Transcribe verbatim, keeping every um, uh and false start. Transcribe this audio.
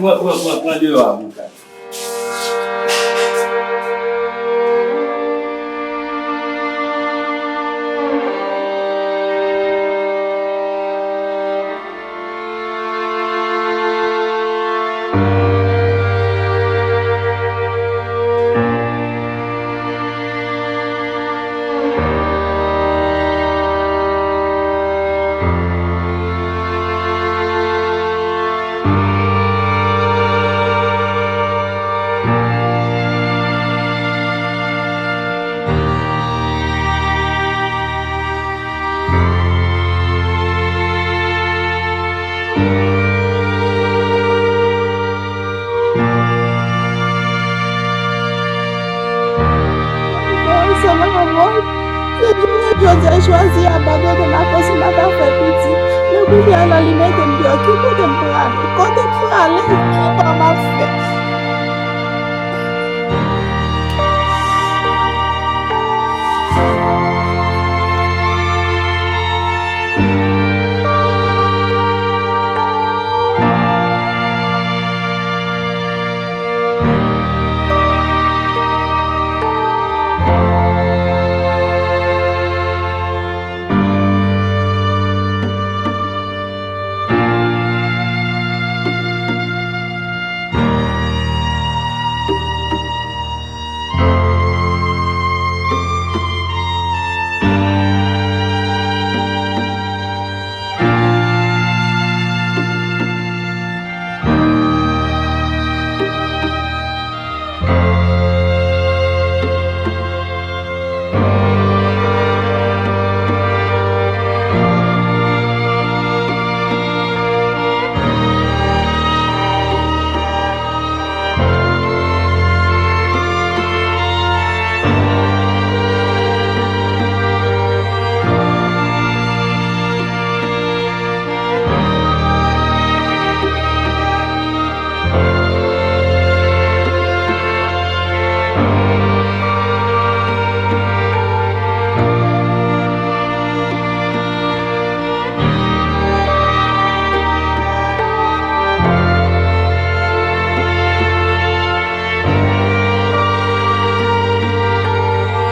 Pran, pran, pran, pran deyò a pou w gade. Voye sèlman yon mòn. Se jounen jodi a, l chwazi abandone m akoz m pa ka fè pitit. Men kounye a la, li mete m deyò. Ki kote m prale? Kote m prale? Ki bò m ap fè?